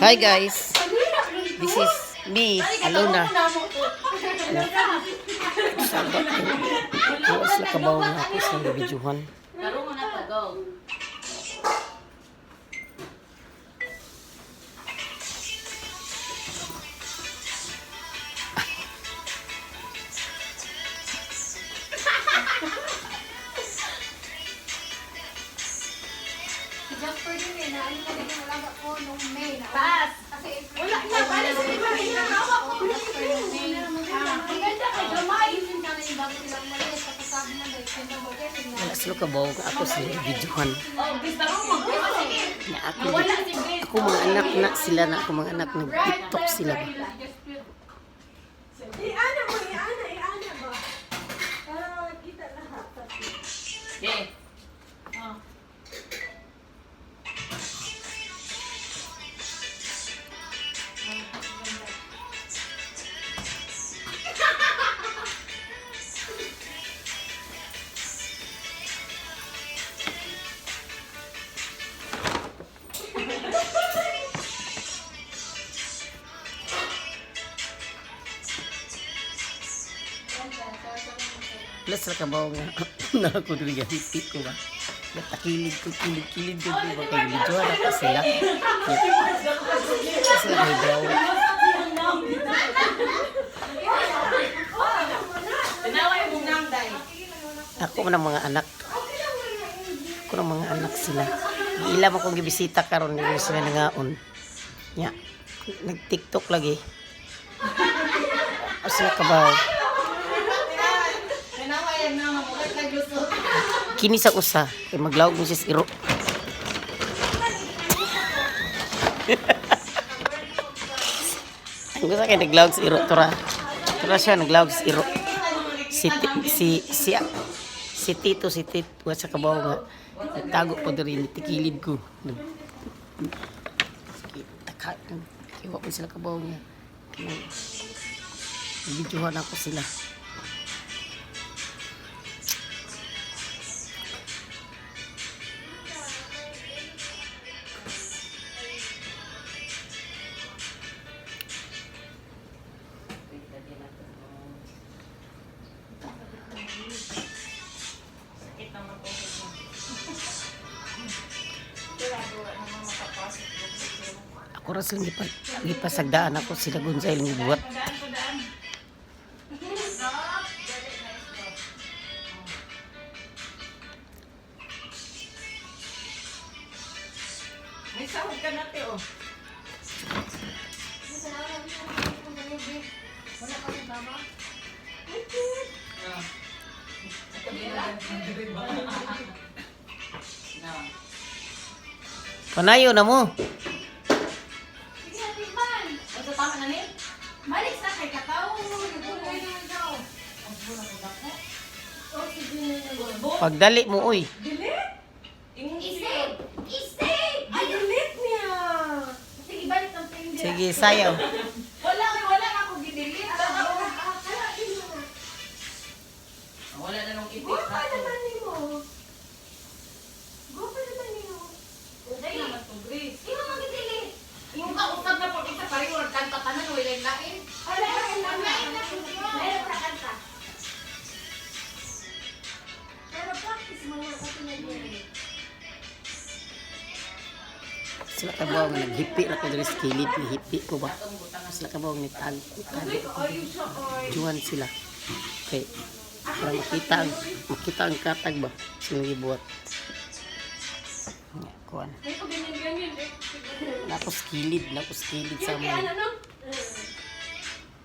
Hi guys. This is me, Alona. Sabat ko. Ako sila kabaw nga ako silang gibidyohan. Tarungan na to, go. Si Jasper din eh, na ano na din yung alaga ko nung May. Na, Taas. Kasi Wala na, bali sa iba na hawak ko. Jasper nung May. Ang ganda kay gamay. Yun na yung bago silang malis. Tapos sabi na ba, extend mo kay Wala sila kabaw nga ako silang gibidyohan. Oh, bis tarong mo. Sige. Na ako, Nawala si Grace. ako mga anak na sila na ako mga anak nag-TikTok sila ba. Iana mo, iana, iana ba? Para kita lahat. Okay. Oh. Wala sila kabaw nga na ako diri gahipi ko ba. Natakilid ko, kilid-kilid ko ba kay gibidyohan ako sila. Yeah. Sila kabaw. Tinaway mo nang day. Ako man ang mga anak. Ako ng mga anak sila. Giila mo kong gibisita karon dili sila nangaon. Nya. Nag-TikTok lagi. Ako sila kabaw. Tinaway ang nang mo kay naglusot. Kini sa usa kay maglawog mo siya sa iro. Ang usa kay naglawog sa iro tura. Tura siya naglawog sa iro. Si ti- si si si Tito si Tito wa sa kabaw nga nagtago ko diri nitikilid ko. Nag taka kiwa ko sila kabaw nga. Videohan ako sila. Sakit naman po. Ako ra silang gipasagdaan ako sila gunsa ilang gibuhat. Daan ko daan. May sahod ka na, te, oh. Wala pa si Baba. Panayo na mo. Sige, Ate Ivan. Basta tama na ni? Balik sa kay kataw. Nagulay naman daw. Oh, sige na yun. Pagdali mo oy. Delete? Isip! Isip! Ay, delete niya! Sige, balik ang pindi. Sige, sayaw. Wala, wala ako gidelete. Wala na nung ipit. Go pa naman nimo. Go pa naman nimo. Okay naman to, Grace. Imo mag-delete. Yung kausap na po kita pareho nagkanta tanan wala lain. Ala, ala, Lain na po siya. Meron ka kanta. Pero practice mo nga kasi nag-delete. Sila kabaw nga naghipi ra ko diri sa kilid, nihipi ko ba. Sila kabaw nga nitag tago ko. Juan sila. Okay. Para makita ang katag ba sila gibuhat. Nga, kuan. May ko ganyan-ganyan eh. Napos kilid sa Kaya mo. ano no?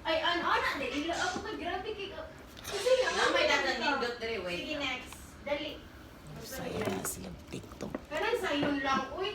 Ay, ano, ano, di, ila ako ka, grabe kay Kasi nga, Na may datan nindot diri wait. Sige, next. Dali. Saya na sila TikTok. Kanang sayon lang, uy.